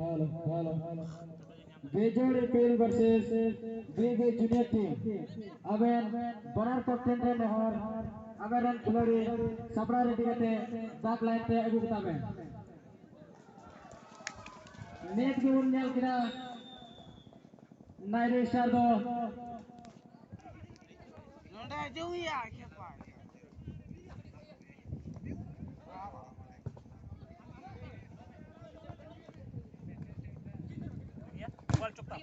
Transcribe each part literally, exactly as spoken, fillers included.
Hello, hello. Bejor Ipil versus B B Junior team. ᱟᱵᱮᱱ ᱵᱟᱱᱟᱨ captain ᱨᱮ ᱱᱮᱦᱚᱨ, ᱟᱵᱮᱱ ᱨᱮᱱ ᱠᱷᱤᱞᱟᱲᱤ ᱥᱟᱯᱲᱟᱣ ready ᱠᱟᱛᱮ ᱫᱟᱜᱽ line ᱛᱮ ᱟᱹᱜᱩ ᱠᱚᱛᱟ ᱵᱮᱱ᱾ ᱱᱤᱛ ᱜᱮᱵᱚᱱ ᱧᱮᱞ ᱠᱮᱫᱟ ᱱᱟᱭᱨᱮ star ᱫᱚ ᱱᱚᱰᱮ ᱦᱤᱡᱩᱜ ᱜᱮᱭᱟ ᱠᱷᱮᱯᱟ᱾ ᱵᱚᱞ ᱪᱚᱯ ᱛᱟᱢ᱾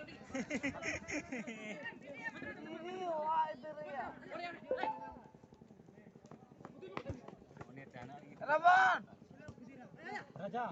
ᱨᱟᱵᱚᱱ! ᱨᱟᱡᱟ᱾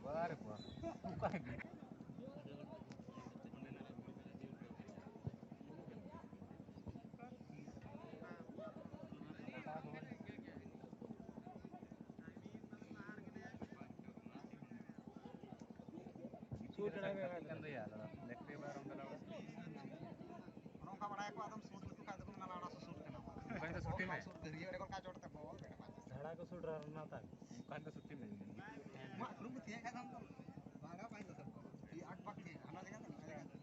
ᱵᱟᱨ ᱵᱟᱨ᱾ ᱚᱠᱟ ᱨᱮ? ᱥᱩᱴ ᱠᱟᱱ ᱫᱚᱭᱟ, ᱟᱫᱚ ᱞᱮᱯᱷᱴ ᱨᱮ ᱵᱟᱭ ᱨᱚᱝ ᱠᱟᱱᱟ᱾ ᱚᱱᱮ ᱚᱱᱠᱟ ᱵᱟᱲᱟᱭᱟᱠᱚ, ᱟᱫᱚᱢ ᱥᱩᱴ ᱞᱮᱠᱚ ᱠᱷᱟᱡ ᱫᱚᱠᱚ ᱢᱮᱱᱟ, "ᱞᱟᱲᱟ ᱥᱩᱥᱩᱨ ᱠᱟᱱᱟ ᱵᱚ᱾" ᱚᱱᱠᱟ ᱫᱚ ᱥᱩᱴ ᱢᱮ᱾ ᱥᱩᱴ ᱫᱟᱹᱨᱭᱟᱹ ᱨᱮ ᱚᱱᱠᱟ ᱪᱚᱴ ᱛᱟᱠᱚ, ᱵᱮᱴᱟ ᱯᱟᱸᱪ ᱥᱚ᱾ ᱫᱷᱟᱲᱟ ᱠᱚ ᱥᱩᱴ ᱨᱟᱱ ᱛᱟᱢ᱾ ᱚᱱᱠᱟ ᱫᱚ ᱥᱩᱴ ᱢᱮ᱾ ᱢᱟ, ᱞᱩᱢ ᱛᱤᱭᱟᱹ ᱠᱷᱟᱡ ᱫᱚ ᱟᱢ ᱫᱚ ᱵᱷᱟᱜᱟ ᱯᱟᱸᱪ ᱫᱚ ᱥᱚᱵ ᱠᱚ᱾ ᱛᱤ ᱟᱴ ᱯᱟᱠ ᱛᱤᱭᱟᱹ, ᱦᱟᱱᱟ ᱡᱟᱭᱜᱟ ᱫᱚ, ᱱᱚᱣᱟ ᱡᱟᱭᱜᱟ ᱫᱚ᱾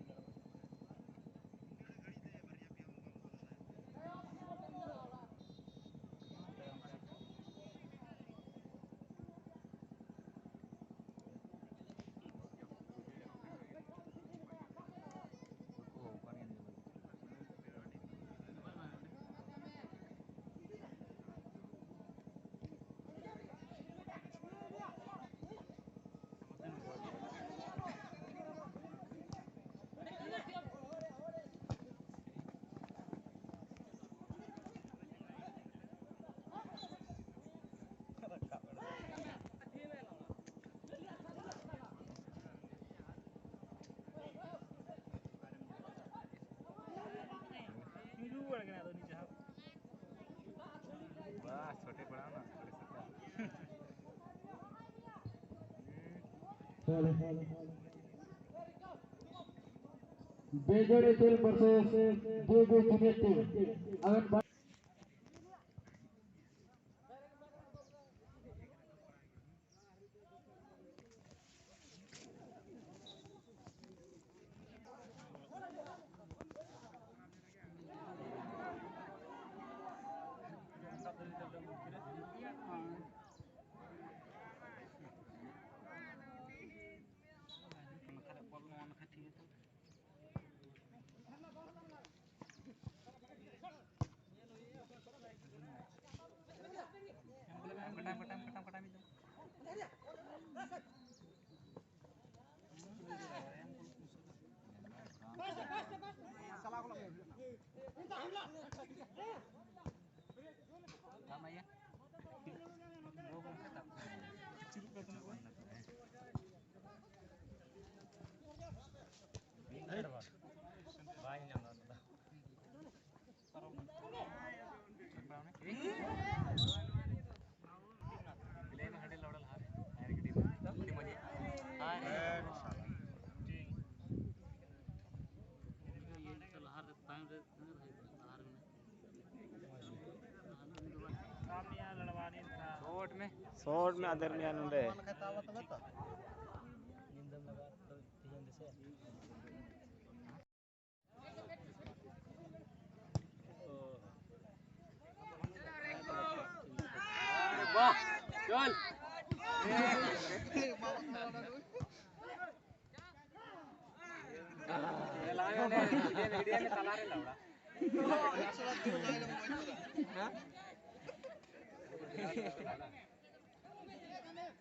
ᱵᱟᱥ, ᱪᱷᱚᱴᱮ ᱯᱟᱲᱟᱣ ᱱᱟ, ᱟᱹᱰᱤ ᱥᱚᱠᱛᱚ᱾ ᱵᱮᱡᱚᱲ ᱤᱯᱤᱞ versus ᱡᱮ ᱵᱤ ᱡᱩᱱᱤᱭᱚᱨ ᱴᱤᱢ᱾ ᱟᱵᱮᱱ ᱵᱟ- ᱠᱟᱴᱟᱢ, ᱠᱟᱴᱟᱢ, ᱠᱟᱴᱟᱢ, ᱠᱟᱴᱟᱢ ᱢᱤᱫ ᱫᱚ᱾ ᱠᱟᱢ ᱟᱭᱟ᱾ ᱵᱟᱭ ᱧᱟᱢ ᱫᱟ᱾ शॉट में, शॉट में आदरणीय नंदे। वाह, चल।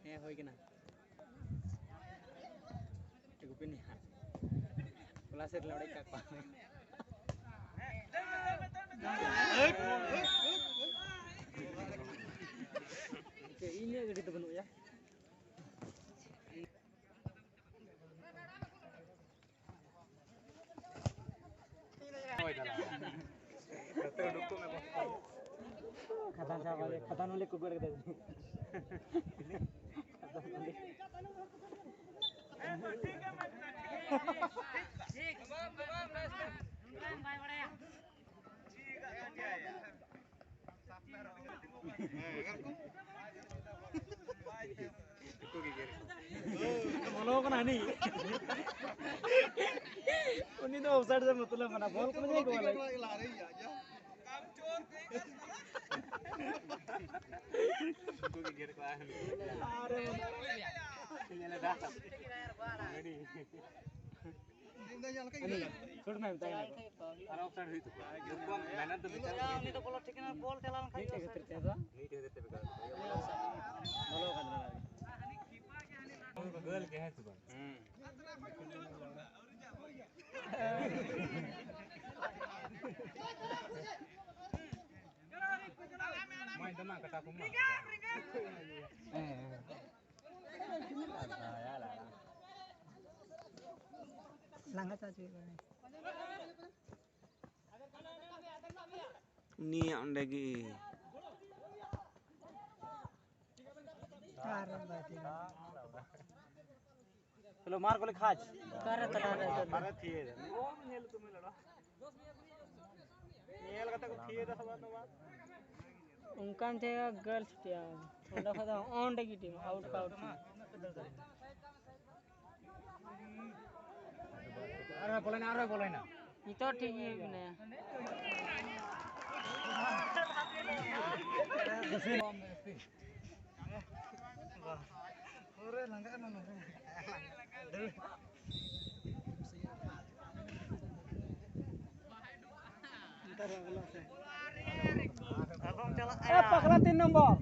ᱦᱮᱸ, ᱦᱩᱭ ᱠᱟᱱᱟ᱾ ᱜᱩᱯᱤ ᱱᱤᱦᱟᱨ᱾ ᱦᱚᱞᱟ ᱥᱮᱫ ᱞᱮ ᱚᱲᱮᱡ ᱠᱟᱜ ᱠᱚᱣᱟ᱾ ᱤᱧᱟᱹᱜ ᱜᱟᱹᱰᱤ ᱫᱚ ᱵᱟᱹᱱᱩᱜ ᱭᱟ᱾ ᱠᱷᱟᱫᱟᱱ ᱪᱟᱵᱟ ᱞᱮ, ᱠᱷᱟᱫᱟᱱ ᱦᱚᱸᱞᱮ ᱠᱩᱵᱟᱹᱲ ᱠᱮᱫᱟ᱾ ᱵᱚᱞᱚ ᱠᱟᱱᱟ ᱦᱟᱹᱱᱤ᱾ ᱩᱱᱤ ᱫᱚ ᱚᱯᱷᱥᱟᱭᱤᱰ ᱨᱮ ᱢᱚᱛᱞᱚᱵ ᱢᱮᱱᱟᱜᱼᱟ, ᱵᱚᱞ ᱠᱚ ᱧᱮᱞ ᱠᱚ ᱵᱚᱞᱮ᱾ ᱩᱱᱠᱩ ᱜᱮ ᱜᱮᱨ ᱠᱚᱣᱟ᱾ ᱟᱨᱮ ᱧᱮᱞ ᱮᱫᱟ᱾ ᱟᱨ ᱚᱯᱷᱥᱟᱭᱤᱰ ᱦᱩᱭᱩᱜ ᱛᱟᱠᱚᱣᱟ᱾ ᱡᱚᱛᱚ ᱢᱮᱦᱱᱚᱛ ᱫᱚ ᱵᱮᱠᱟᱨ᱾ ᱩᱱᱤ ᱫᱚ ᱵᱚᱞᱚ ᱴᱷᱤᱠ ᱠᱟᱱᱟ, ᱵᱚᱞ ᱪᱟᱞᱟᱣ ᱞᱮᱱᱠᱷᱟᱱ ᱜᱮ ᱚᱯᱷᱥᱟᱭᱤᱰ᱾ ᱢᱤᱫᱴᱮᱡ ᱠᱷᱟᱹᱛᱤᱨ ᱛᱮ ᱫᱚ᱾ ᱞᱟᱸᱜᱟ ᱪᱟᱪᱩ᱾ ᱩᱱᱤᱭᱟᱜ ᱚᱸᱰᱮ ᱜᱮ᱾ ᱟᱨ ᱵᱟᱫᱮ᱾ ᱪᱚᱞᱚ, ᱢᱟᱨ ᱠᱚᱞᱮ ᱠᱷᱟᱡ᱾ ᱚᱠᱟᱨᱮ ᱛᱟᱲᱟᱢ ᱨᱮ? ᱚᱠᱟᱨᱮ ᱛᱷᱤᱭᱟᱹ ᱫᱟ? ᱧᱮᱞ ᱠᱟᱛᱮ ᱠᱚ ᱛᱷᱤᱭᱟᱹ ᱫᱟ ᱥᱮ ᱵᱟᱝ ᱱᱚᱣᱟ? ᱚᱱᱠᱟᱱ ᱡᱟᱭᱜᱟ ᱜᱳᱞ ᱪᱷᱩᱴᱤᱭᱟ᱾ ᱚᱸᱰᱮ ᱠᱷᱚᱱ ᱫᱚ ᱚᱸᱰᱮ ᱜᱮ ᱴᱤᱢ, ᱟᱣᱩᱴ ᱠᱚ ᱟᱣᱩᱴ ᱴᱤᱢ᱾ ᱟᱨᱦᱚᱸ ᱵᱚᱞᱚᱭᱮᱱᱟ, ᱟᱨᱦᱚᱸ ᱵᱚᱞᱚᱭᱮᱱᱟ᱾ ᱱᱤᱛᱚᱜ ᱴᱷᱤᱠ ᱜᱮ ᱦᱩᱭᱩᱜ ᱠᱟᱱᱟ᱾ ᱯᱩᱨᱟᱹ ᱞᱟᱸᱜᱟ ᱮᱱᱟ ᱱᱚᱰᱮ᱾ ᱮ, ᱯᱟᱜᱽᱞᱟ ᱛᱤᱱ ᱱᱚᱢᱵᱚᱨ᱾